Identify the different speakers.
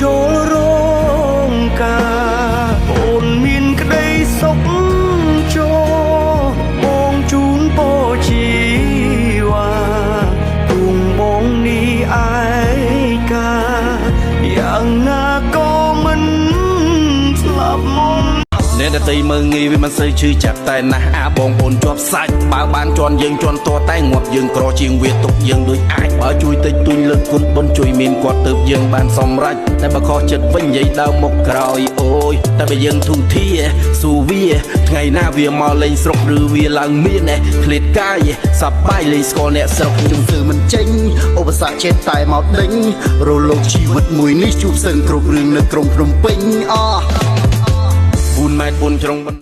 Speaker 1: ចូលរោងការអូនមានក្តីសុខចូលបងជូនពរជីវ៉ាទួងបងនេះឯកាយ៉ាងណាក៏មិនស្លាប់
Speaker 2: អ្នកដតីមើងងាយវាមិនសូវឈឺចាប់តែណាស់អាបងប្អូនជាប់សាច់បើបានជន់យើងជន់តតែងាប់យើងក្រជាងវាទុកយើងដូចអាចបើជួយតិចទួញលើកគុណបុនជួយមានគាត់ទៅយើងបានសម្រេចតែបើខុសចិត្តវិញនិយាយដើមមកក្រោយអូយតែបើយើងធូធាស៊ូវាថ្ងៃណាវាមកលេងស្រុកឬវាឡើងមានឃ្លាតកាយសប្បាយលេងស្គាល់អ្នកស្រុក
Speaker 3: ខ្ញុំធ្វើមិនចេញឧបសគ្គចេះតែមកដេញរលកជីវិតមួយនេះជួបសឹងគ្រប់រឿងនៅក្រុងភ្នំពេញអ
Speaker 2: 4ម៉ែត្រ4ជ្រុង